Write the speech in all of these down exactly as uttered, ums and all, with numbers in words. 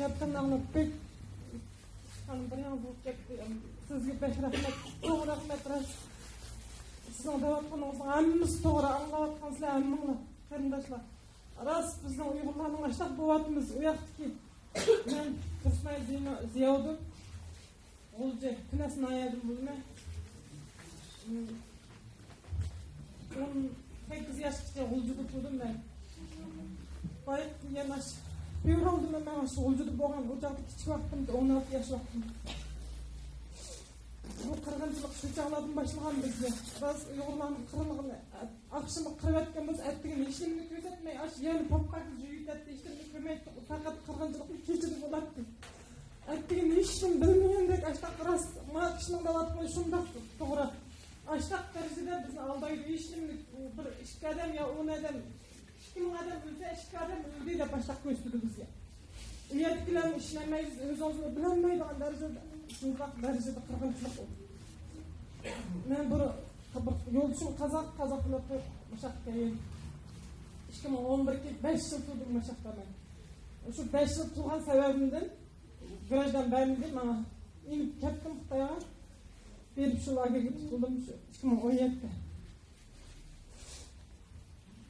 گەپلىرىنى ئاڭلاپ بەك خانىم بىر ياڭزا بولۇپ كەتتى. سىزگە بەك رەھمەت، چوڭ رەھمەت راست. سىزنىڭ دەۋاتقىنىڭىزنىڭ ھەممىسى توغرا، ئاڭلاۋاتقان سىلەر ھەممىڭلار قېرىنداشلار. راست بىزنىڭ ئۇيغۇرلارنىڭ ئاشتاق بولۇۋاتىمىز ئۇ ياقتىكى. مەن تۇرسۇنئاي زىيا-، زىياۋۇدۇن، غۇلجا، كۈنەس ناھىيەدىن بولىمەن. ئون سەككىز ياشقىچە غۇلجىدا تۇردۇم مەن. بايىقى يەنە ئاشۇ فېۋرالدا مەن ئاشۇ غۇلجىدا بولغان، ئۇ چاغدا كىچىك ۋاقتىمدا، ئون ئالتە ياش ۋاقتىمدا. بۇ قىرغىنچىلىق شۇ چاغلاردىن باشلىغان بىزگە. راست ئۇيغۇرلارنىڭ قىرىلغىنى، ئاخشىمى قىرىۋەتكەن بولسا، ئەتىگىنى ھېچنېمىنى كۆرسەتمەي، ئاشۇ يەرنى توپقا كىرگۈزۈپ يۇيۇۋېتەتتى، ھېچنېمىنى كۆرمەيتتۇق. پەقەت قىرغىنچىلىقنى كېچىدە بولاتتى. ئەتىگىنى ھېچنېمە بىلمىگەندەك، ئاشتاق راست، ما كىشىنىڭ دەۋاتقىنى شۇنداق توغرا. ئاشتاق دەرىجىدە بىزنى ئالدايدۇ، ھېچنېمىنى بىر ئىككى ئادەم يا ئون ئادەم، ئىككى مىڭ ئادەم ئۆلسە، ئىككى ئادەم ئۆلدى دەپ ئاشتاق كۆرسىتىدۇ بىزگە. ئۇ يەردىكىلەرمۇ ئىشىنەلمەيسىز، ئۆزىڭىزمۇ بىلەلمەيدىغان دەرىجىدە، شۇنداق دەرىجىدە قىرغىنچىلىق بولدى. مەن بىر، بىر يولدىشىم قازاق، قازاق بىلەن مۇشۇ ياققا كەلگەن. ئىككى مىڭ ئون بىرگە بەش يىل تۇردۇم مۇشۇ ياقتا مەن. شۇ بەش يىل تۇرغان سەۋەبىمدىن گراژدان بەرمىدى ماڭا. ئېلىپ كەتتىم خىتايغا. بېرىپ شۇ لاگېرگە تۇتۇلدۇم شۇ ئىككى مىڭ ئون يەتتە.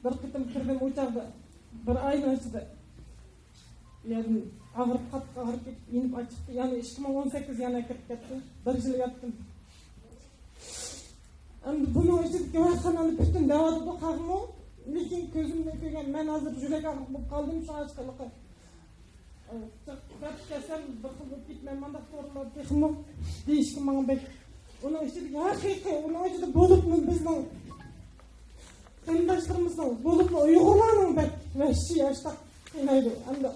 بىر قېتىم كىردىم ئۇ چاغدا، بىر ئاينىڭ ئىچىدە يەنە ئاغرىپ، قاتتىق ئاغرىپ كېتىپ، يېنىپ ئاچىقتى. يەنە ئىككى مىڭ ئون سەككىز يەنە كىرىپ كەتتى. بىر يىل ياتتىم. ئەمدى بۇنىڭ ئىچىدىكى ۋەقەلەرنى پۈتۈن دەۋاتىدۇ خەقمۇ، لېكىن كۆزۈمدىن كۆرگەن، مەن ھازىر يۈرەك ئاغرىق بولۇپ قالدىم، شۇڭا ھېچقانداق گەپ كەلسەم بىر خىل بولۇپ كېتىمەن، مانداق تورلار تېخىمۇ دېيىشكە ماڭا بەك. ئۇنىڭ ئىچىدىكى ھەقىقىي، ئۇنىڭ ئىچىدە بولۇپمۇ بىزنىڭ قېرىنداشلىرىمىزنىڭ، بولۇپمۇ ئۇيغۇرلارنىڭ بەك ۋەھشىي ئاشتاق قىينايدۇ. ئەمدى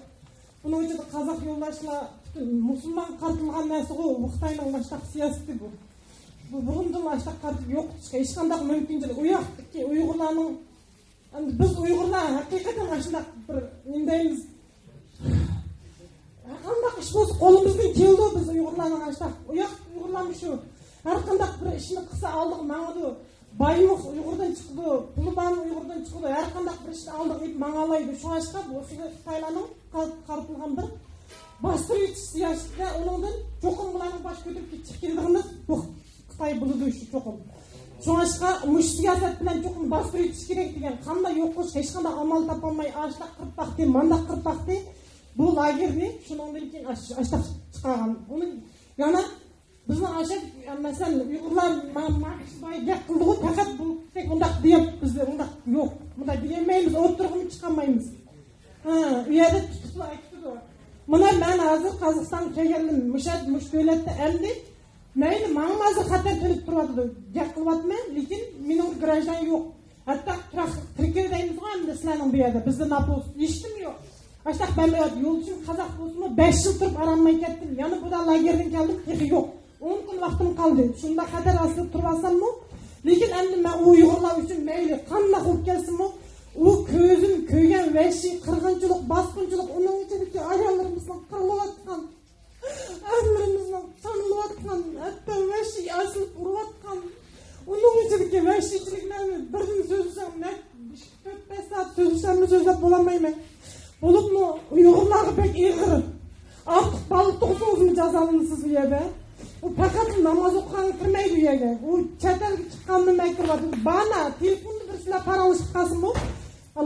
بۇنىڭ ئىچىدە قازاق يولداشلار، پۈتۈن مۇسۇلمانغا قارىتىلغان نەرسىغۇ، بۇ خىتاينىڭ ئاشتاق سىياسىتى بۇ. بۇ بۇرۇندىن ئاشتاق قارىتىپ يوقىتىشقا ھېچقانداق مۇمكىنچىلىك، ئۇ ياقتىكى ئۇيغۇرلارنىڭ، ئەمدى بىز ئۇيغۇرلار ھەقىقەتەن ئاشۇنداق بىر نېمە دەيمىز، ھەرقانداق ئىش بولسا قولىمىزدىن كېلىدۇ، بىز ئۇيغۇرلارنىڭ ئاشۇنداق، ئۇ ياق ئۇيغۇرلارمۇ شۇ، ھەرقانداق بىر ئىشنى قىلسا ئالدىغا ماڭىدۇ. بايمۇ ئۇيغۇردىن چىقىدۇ، پۇلى بارمۇ ئۇيغۇردىن چىقىدۇ، ھەرقانداق بىر ئىشنى ئالدىغا ئېلىپ ماڭالايدۇ. شۇڭلاشقا بۇ خىتايلارنىڭ قارىتىلغان بىر باستۇرۇۋېتىش سىياسىتىدە ئۇنىڭدىن چوقۇم بۇلارنىڭ باش كۆتۈرۈپ كېتىشكە كېلىدىغىنى بۇ خىتاي بولىدۇ شۇ چوقۇم. شۇڭلاشقا مۇشۇ سىياسەت بىلەن چوقۇم باستۇرۇۋېتىش كېرەك دېگەن، قانداق يوق قىلىش، ھېچقانداق ئامال تاپالماي، ئاشتاق قىرىپ باقتى، مانداق قىرىپ باقتى. بۇ لاگېرنى شۇنىڭدىن كېيىن ئاش-، ئاشتاق چىقارغان. ئۇنى يەنە بىزنىڭ ئاشۇ، مەسىلەن، ئۇيغۇرلار ما-، ما-، گەپ قىلدىغۇ، پەقەت بۇ تېك ئۇنداق دېيەپ، بىز ئۇنداق يوق، ئۇنداق دېيەلمەيمىز، ئوتتۇرىغىمۇ چىقالمايمىز. ھە، ئۇ يەردە تۇتۇپلا ئەكېتىدۇ. مانا مەن ھازىر قازاقىستانغا كەلگەندىن مۇشۇ، مۇشۇ دۆلەتتە ئەمدى مەيلى ماڭىمۇ ھازىر خەتەر تۆلەپ تۇرۇۋاتىدۇ. گەپ قىلىۋاتىمەن، لېكىن مېنىڭ گراژدان يوق. ھەتتا تۇراق تىركەي دەيمىزغۇ ئەمدى سىلەرنىڭ بۇ يەردە، بىزدە ناپوس ھېچنېمە يوق. ئاشتاق بەرمەيۋاتىدۇ. يولدىشىم قازاق بولسىمۇ بەش يىل تۇرۇپ بارالماي كەتتىم. يەنە بۇدا لاگېردىن كەلدىم، تېخى يوق. ئون كۈن ۋاقتىم قالدى. شۇنداق خەتەر ئاستىدا تۇرۇۋالساممۇ، لېكىن ئەمدى مەن ئۇيغۇرلار ئۈچۈن مەيلى قانداق بولۇپ كەتسىمۇ، ئۇ كۆزۈم كۆرگەن ۋەھشىي قىرغىنچىلىق، باسقۇنچىلىق، ئۇنىڭ ئىچىدىكى ئاياللىرىمىزنىڭ قىرىلىۋاتقان، ئەرلىرىمىزنىڭ تانىلىۋاتقان، ھەتتا ۋەھشىي ئېسىلىپ ئۇرۇۋاتقان، ئۇنىڭ ئىچىدىكى ۋەھشىيچىلىكلەرنى بىردىن سۆزلىسەم، نەق تۆت-بەش سائەت سۆزلىسەممۇ سۆزلەپ بولالمايمەن. بولۇپمۇ ئۇيغۇرلارغا بەك ئېغىر. ئارتۇق بالا تۇغسىڭىزمۇ جازالىنىسىز ئۇ يەردە. ئۇ پەقەت ناماز ئوقۇغانغا كىرمەيدۇ ئۇ يەرگە. ئۇ چەت ئەلگە چىققاندا مەن كىرىۋاتىدۇ. بانا، تېلېفوندا بىرسىلەر پاراڭلىشىپ قالسىمۇ،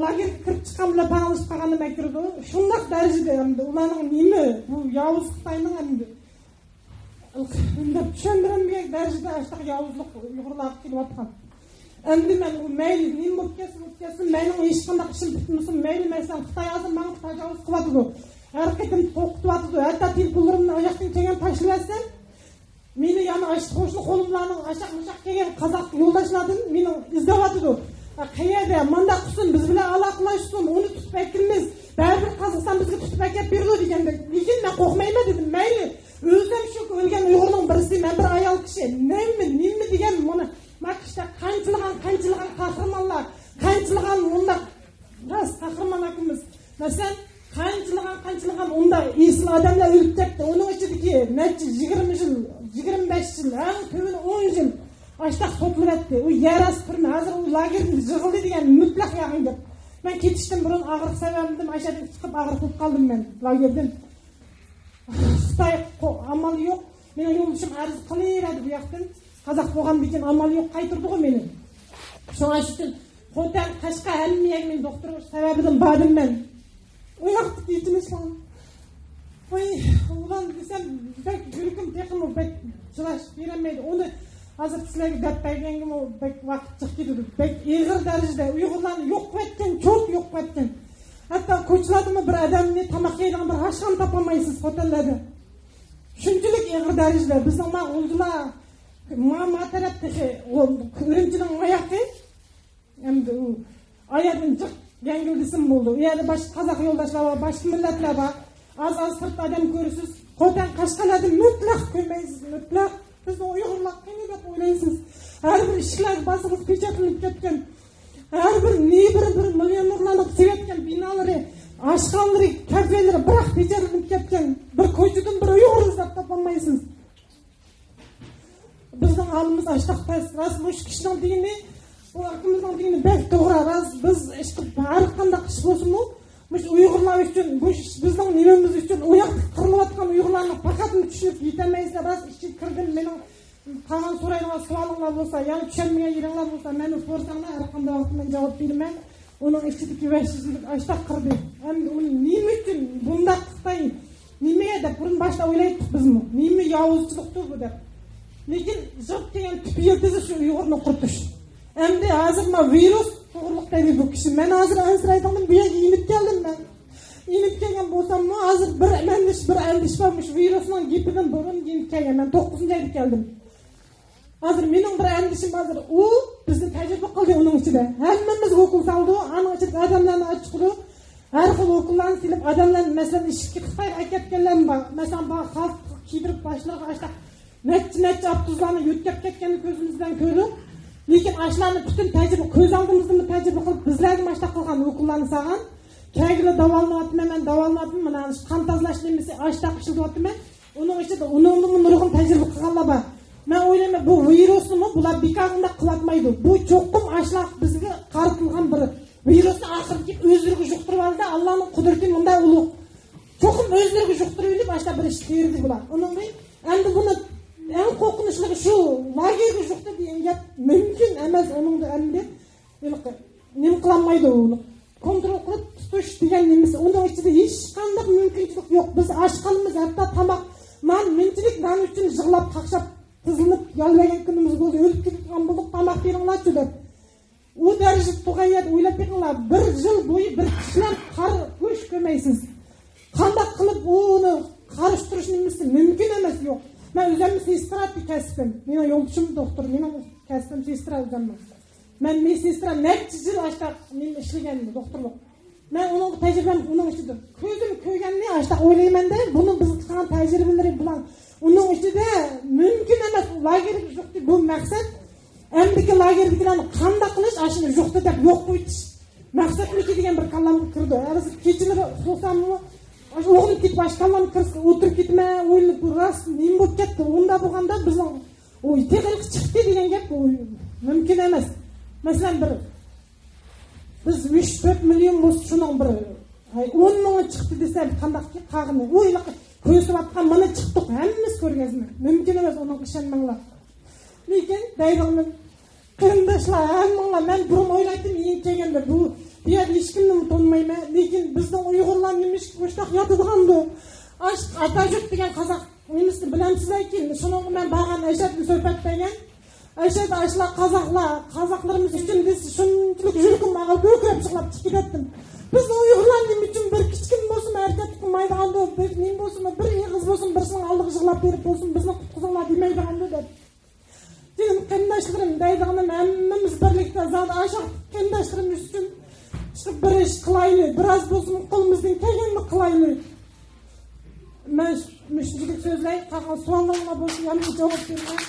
لاگېرغا كىرىپ چىققان بىلەن پاراڭلىشىپ قالغاندا مەن كىرىدۇ. شۇنداق دەرىجىدە ئەمدى ئۇلارنىڭ نېمە، بۇ ياۋۇز خىتاينىڭ ئەمدى ئۇنداق چۈشەندۈرەلمىگەن دەرىجىدە ئاشۇنداق ياۋۇزلۇق ئۇيغۇرلارغا كېلىۋاتقان. ئەمدى مەن ئۇ مەيلى نېمە بولۇپ كەتسۇن، بولۇپ كەتسۇن، مېنىڭ ھېچقانداق ئىشىم پۈتمىسۇن، مەيلى، مەسىلەن، خىتاي ھازىر ماڭا تاجاۋۇز قىلىۋاتىدۇ. ھەر قېتىم قورقۇتۇۋاتىدۇ. ھەتتا تېلېفونلىرىمنى ئاياقتىن كەلگەن تاشلىۋەتسەم، مېنى يەنە ئاشۇ قوشنا قولۇملارنىڭ ئاشاق-مۇشاق كەلگەن قازاق يولداشلاردىن مېنى ئىزدەۋاتىدۇ. ھە، قەيەردە، مانداق قىلسۇن، بىز بىلەن ئالاقىلەشسۇن، ئۇنى تۇتۇپ ئەكىلىمىز، بەرىبىر قازاقىستان بىزگە تۇتۇپ ئەكەپ بېرىدۇ دېگەندەك. لېكىن مەن قورقمايمەن دېدىم. مەيلى، ئۆزۈم شۇ ئۆلگەن ئۇيغۇرنىڭ بىرسى، مەن بىر ئايال كىشى. نېمە، نېمە دېگەن مانا، ماكىشتا قانچىلىغان، قانچىلىغان قەھرىمانلار، قانچىلىغان مۇنداق راست قەھرىمان ئاكىمىز. مەسىلەن، قانچىلىغان، قانچىلىغان ئۇنداق ئېسىل ئادەملەر ئۆلۈپ كەتتى. ئۇنىڭ ئىچىدىكى نەچچە، يىگىرمە يىل، يىگىرمە بەش يىل، ئەڭ تۆۋىنى ئون يىل ئاشتاق سوتلىۋەتتى. ئۇ يەر ئاستى تۈرمە، ھازىر ئۇ لاگېردىن يىغىلدى دېگەن مۇتلەق ياغان گەپ. مەن كېتىشتىن بۇرۇن ئاغرىق سەۋەبىمدىن ئاشۇ يەردىن چىقىپ ئاغرىق بولۇپ قالدىم مەن لاگېردىن. خىتاي قو-، ئامال يوق. مېنىڭ يولدىشىم ئەرز قىلىۋەردى بۇ ياقتىن. قازاق بولغاندىن كېيىن ئامال يوق، قايتۇردىغۇ مېنى. شۇڭا شۇ ئۈچۈن خوتەن، قەشقەر، ھەممە يەرگە مېنى دوختۇر سەۋەبىدىن باردىم مەن. ئۇ ياقتىكى يېتىمىشلار. ۋاي، ئۇلار دېسەم، بەك يۈرىكىم تېخىمۇ بەك چىداش بېرەلمەيدۇ. ئۇنى ھازىر سىلەرگە دەپ بەرگەنگىمۇ بەك ۋاقىت جىق كېتىدۇ. بەك ئېغىر دەرىجىدە ئۇيغۇرلارنى يوق قىلىۋەتكەن، چوت يوق قىلىۋەتكەن. ھەتتا كوچىلاردىمۇ بىر ئادەمنى تاماق يەيدىغان بىر ئاشخانا تاپالمايسىز خوتەنلەردە. شۇنچىلىك ئېغىر دەرىجىدە بىزنىڭ ما غۇلجىلار، ما، ما تەرەپ تېخى، ئۇ ئۈرۈمچىنىڭ ماياقى. ئەمدى ئۇ ئاياغدىن جىق يەڭگىلدىسىمۇ بولدى. ئۇ يەردە باشقا قازاق يولداشلار بار، باشقا مىللەتلەر بار. ئاز-ئاز سىرت ئادەم كۆرىسىز. خوتەن، قەشقەرلەردە مۇتلەق كۆرمەيسىز، مۇتلەق. بىزنىڭ ئۇيغۇرلار قېنى دەپ ئويلايسىز؟ ھەر بىر ئىشىكلەرگە بارسىڭىز، پېچەتلىنىپ كەتكەن. ھەر بىر نېمە بىر، بىر مىليونېرلارنىڭ سېلىۋەتكەن بىنالىرى، ئاشخانىلىرى، كافېلىرى، بىراق پېچەتلىنىپ كەتكەن. بىر كوچىدىن بىر ئۇيغۇر ئىزدەپ تاپالمايسىز. بىزنىڭ ھالىمىز ئاشتاق پەس. راست، مۇشۇ كىشىنىڭ دېگىنى، بۇ ئاكىمىزنىڭ دېگىنى بەك توغرا. راست، بىز ئىشقىلىپ ھەر قانداق ئىش بولسىمۇ، مۇشۇ ئۇيغۇرلار ئۈچۈن، بۇ ئىش بىزنىڭ نېمىمىز ئۈچۈن، ئۇ ياقتا قىرىلىۋاتقان ئۇيغۇرلارنى پەقەتلا چۈشىنىپ يېتەلمەيسىلەر. راست، ئىچىگە كىردىم، مېنىڭ قالغان سورايدىغان سوئالىڭلار بولسا، يا چۈشەنمىگەن يېرىڭلار بولسا، مېنى سورىساڭلار، ھەر قانداق ۋاقىتتا مەن جاۋاب بېرىمەن. ئۇنىڭ ئىچىدىكى ۋەھشىيچىلىك ئاشتاق قىردى. ئەمدى ئۇنى نېمە ئۈچۈن بۇنداق خىتاي نېمە دەپ بۇرۇن باشتا ئويلايتتۇق بىزمۇ. نېمە ياۋۇزچىلىقتۇر بۇ دەپ. لېكىن زىق دېگەن تۈپ يىلتىزى شۇ ئۇيغۇرنى قۇرتۇش. ئەمدى ھازىر ما ۋىرۇس توغرىلىق دەيدۇ بۇ كىشى. مەن ھازىر ئەنسىرەيدىغىنىم بۇ يەرگە يېنىپ كەلدىم مەن. يېنىپ كەلگەن بولساممۇ ھازىر بىر ئەندىشە، بىر ئەندىشە بار. مۇشۇ ۋىرۇسنىڭ گېپىدىن بۇرۇن يېنىپ كەلگەن. مەن توققۇزىنچى ئايدا كەلدىم. ھازىر مېنىڭ بىر ئەندىشەم ھازىر، ئۇ بىزنى تەجرىبە قىلدى ئۇنىڭ ئىچىدە. ھەممىمىزگە ئوكۇل سالدى، ئۇ ئانىڭ ئىچىدىكى ئادەملەرنى ئاچىقىدۇ. ھەر خىل ئوكۇللارنى سېلىپ، ئادەملەرنى، مەسىلەن، ئىشىككە خىتايغا ئەكەتكەنلەرمۇ بار. مەسىلەن، بار خەلق كىيدۈرۈپ باشلىرىغا ئاشتاق نەچچە، نەچچە ئاپتوبۇسلارنى يۆتكەپ كەتكەننى كۆزىمىز بىلەن كۆردۇق. لېكىن ئاشۇلارنى پۈتۈن تەجرىبە، كۆز ئالدىمىزدىمۇ تەجرىبە قىلىپ، بىزلەرگىمۇ ئاشتاق قىلغان ئوكۇللارنى سالغان. كەلگىلى داۋالىنىۋاتىمەن، مەن داۋالىنىۋاتىمەن، مانا قان تازىلاش نېمىسى، ئاشتاق ئىشلىتىۋاتىمەن. ئۇنىڭ ئىچىدە ئۇنىڭدىنمۇ نۇرغۇن تەجرىبە قىلغانلار بار. مەن ئويلايمەن، بۇ ۋىرۇسنىمۇ بۇلار بىكار ئۇنداق قىلىۋاتمايدۇ. بۇ چوقۇم ئاشۇلار بىزگە قارىتىلغان بىر ۋىرۇسنى ئاخىرىدا كېلىپ ئۆزلىرىگە يۇقتۇرۇۋالدى. ئاللانىڭ قۇدرىتى مۇنداق ئۇلۇغ. چوقۇم ئۆزلىرىگە يۇقتۇرۇۋېلىپ، ئاشۇنداق بىر ئىش تېرىدى بۇلار. ئۇنىڭدىن ئەمدى بۇنى ئەڭ قورقۇنچلۇقى شۇ، لاگېرغا يۇقتى دېگەن گەپ مۇمكىن ئەمەس. ئۇنىڭدا ئەمدى ھېلىقى نېمە قىلالمايدۇ ئۇنى. كونترول قىلىپ تۇتۇش دېگەن نېمىسى، ئۇنىڭ ئىچىدە ھېچقانداق مۇمكىنچىلىك يوق. بىز ئاچ قالىمىز، ھەتتا تاماق، نان، مۇنچىلىك نان ئۈچۈن يىغلاپ، قاقشاپ، تىزلىنىپ يالۋۇرغان كۈنىمىز بولدى. ئۆلۈپ كېتىدىغان بولدۇق، تاماق بېرىڭلارچۇ دەپ. ئۇ دەرىجىدە تۇرغان يەردە ئويلاپ بېقىڭلار، بىر يىل بويى بىر كىشىلەر قارا گۆش كۆرمەيسىز. قانداق قىلىپ ئۇنى قارشى تۇرۇش نېمىسى مۇمكىن ئەمەس، يوق. مەن ئۆزۈممۇ سېسترا ئىدى كەسپىم. مېنىڭ يولدىشىم دوختۇر، مېنىڭ كەسپىم سېسترا ئۆزۈممۇ. مەن مېدسېسترا نەچچە يىل ئاشۇنداق نېمە ئىشلىگەن دوختۇرلۇق. مەن ئۇنىڭ تەجرىبەم ئۇنىڭ ئىچىدە. كۆزۈم كۆرگەننى ئاشۇنداق ئويلايمەن-دە، بۇنىڭ بىزگە قىلغان تەجرىبىلىرى بۇلار. ئۇنىڭ ئىچىدە مۇمكىن ئەمەس، لاگېرغا يۇقتى بۇ مەقسەت. ئەمدىكى لاگېردىكىلەرنى قانداق قىلىش، ئاشۇنى يۇقتى دەپ يوق قويۇش مەقسەتمىكى دېگەن بىر كاللامغا كىرىدۇ. ھازىر كېچىلىرى ئۇخلىساممۇ، ئاشۇ ئويغىنىپ كېتىپ، ئاشۇ كاللامغا كىرسە ئولتۇرۇپ كېتىمەن، ئويلىنىپ، بۇ راست نېمە بولۇپ كەتتى؟ ئۇنداق بولغاندا بىزنىڭ ئۇ تېخى چىقتى دېگەن گەپ، ئۇ مۇمكىن ئەمەس. مەسىلەن، بىر بىز ئۈچ، تۆت مىليون بولسا، شۇنىڭ بىر، ھەي، ئون مىڭى چىقتى دېسە، قانداقكى قاغىنى؟ ئۇ ھېلىقى كۆرسىتىۋاتقان، مانا چىقتۇق، ھەممىمىز كۆرگەزمە. مۇمكىن ئەمەس، ئۇنىڭغا ئىشەنمەڭلار. لېكىن دەيدىغىنىم، قېرىنداشلار، ھەممىڭلار، مەن بۇرۇن ئويلايتتىم، يېڭى كەلگەندە بۇ، بۇ يەردە ھېچكىمنىمۇ تونۇمايمەن. لېكىن بىزنىڭ ئۇيغۇرلار نېمىشقا مۇشۇنداق ياتىدىغاندۇ؟ ئاشۇ ئاتاجۈك دېگەن قازاق نېمىسىنى بىلەمسىزلەركى؟ شۇنىڭغا مەن بارغان، ئەشەدە سۆھبەت بەرگەن. ئەشەدە ئاشۇلار قازاقلار، قازاقلىرىمىز ئۈچۈن دېسە، شۇنچىلىك يۈرىكىم ئاغرىپ، كۆكرەپ يىغلاپ چىقىپ كېتەتتىم. بىز ئۇيغۇرلار نېمە ئۈچۈن بىر كىچىككىنە بولسىمۇ ھەرىكەت قىلمايدىغاندۇ، بىر نېمە بولسىمۇ، بىر ئېغىز بولسىمۇ، بىرسىنىڭ ئالدىغا يىغلاپ بېرىپ بولسۇن، بىزنى قۇتقۇزۇڭلار دېمەيدىغاندۇ دەپ. جېنىم قېرىنداشلىرىم، دەيدىغىنىم، ھەممىمىز بىرلىكتە زادى ئاشۇ قېرىنداشلىرىمىز ئۈچۈن چىقىپ بىر ئىش قىلايلى، بىراز بولسىمۇ قولىمىزدىن كەلگەننى قىلايلى. مەن مۇشۇنچىلىك سۆزلەي، قالغان سوئاللىرىڭلار بولسا يەنە جاۋاب بېرىمەن.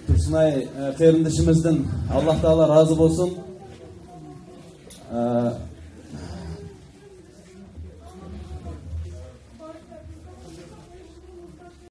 تۇرسۇنئاي، ئە، قېرىندىشىمىزدىن ئاللا تائالا رازى بولسۇن. ئە،